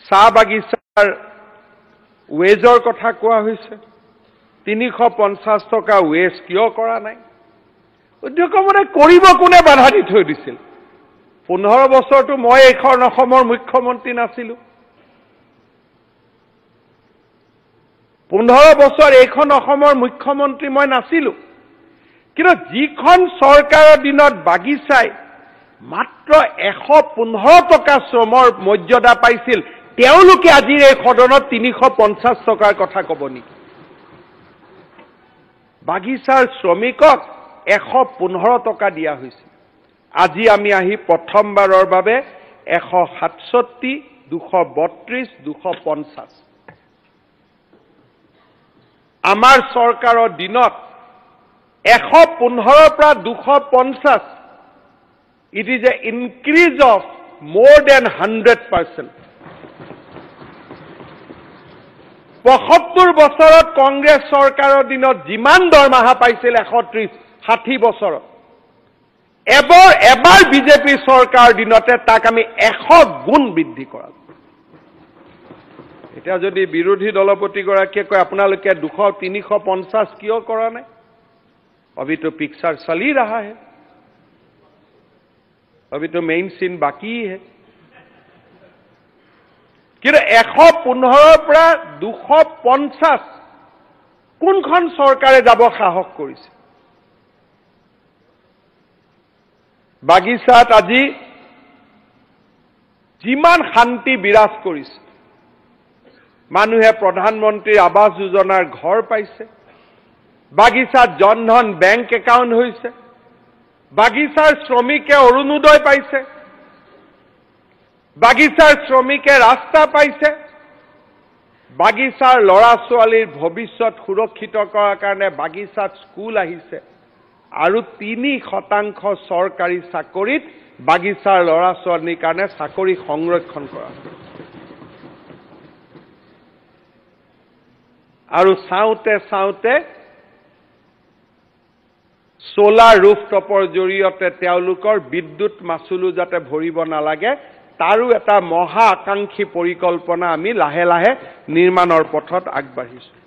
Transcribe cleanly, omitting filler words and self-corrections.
চাহ বাগিচাৰ ৱেজৰ কথা কোৱা হৈছে, 350 টকা ৱেজ কিয় কৰা নাই? অধ্যক্ষ মহোদয়, কৰিব কোনে বাধা দি থৈ দিছিল? 15 বছৰটো মই এইখন অসমৰ মুখ্যমন্ত্ৰী নাছিলো। 15 বছৰ এইখন অসমৰ মুখ্যমন্ত্ৰী মই নাছিলো। কিন্তু যিখন চৰকাৰৰ দিনত বাগিচাই মাত্ৰ 115 টকা শ্ৰমৰ মৰ্যাদা পাইছিল, তেওঁলোকে আজিৰ এই সদনত 350 টকাৰ কথা ক'ব নেকি? বাগিচাৰ শ্ৰমিকক 115 টকা দিয়া হৈছিল। আজি আমি আহি প্ৰথমবাৰৰ বাবে 167, 232, 250। আমাৰ চৰকাৰৰ দিনত 115 পৰা 250, it is a increase of more than 100%। 75 বছৰত কংগ্ৰেছ চৰকাৰৰ দিনত যিমান দৰমহা পাইছিল 130, 60 বছৰত, এবাৰ বিজেপি চৰকাৰৰ দিনতে তাক আমি 100 গুণ বৃদ্ধি কৰালো। এতিয়া যদি বিৰোধী দলপতিগৰাকীয়ে কয় আপোনালোকে 200, 350 কিয় কৰা নাই, অভি তো পিকচাৰ চলি ৰহা হে, অভি তো মেইন চিন বাকী হে। কিন্তু 115 পৰা 250 কোনখন চৰকাৰে যাব সাহস কৰিছে? বাগিচাত আজি যিমান শান্তি বিৰাজ কৰিছে, মানুহে প্ৰধানমন্ত্ৰীৰ আৱাস যোজনাৰ ঘৰ পাইছে, বাগিচাত জনধন বেংক একাউণ্ট হৈছে, বাগিচাৰ শ্ৰমিকে অৰুণোদয় পাইছে, বাগিচাৰ শ্ৰমিকে ৰাস্তা পাইছে, বাগিচাৰ ল'ৰা ছোৱালীৰ ভৱিষ্যত সুৰক্ষিত কৰাৰ কাৰণে বাগিচাত স্কুল আহিছে, আৰু 3% চৰকাৰী চাকৰিত বাগিচাৰ ল'ৰা ছোৱালীৰ কাৰণে চাকৰি সংৰক্ষণ কৰা। আৰু চাওঁতে চাওঁতে সোলাৰ ৰুফটপৰ জৰিয়তে তেওঁলোকৰ বিদ্যুৎ মাচুলো যাতে ভৰিব নালাগে, তাৰো এটা মহা আকাংক্ষী পৰিকল্পনা আমি লাহে লাহে নিৰ্মাণৰ পথত আগবাঢ়িছোঁ।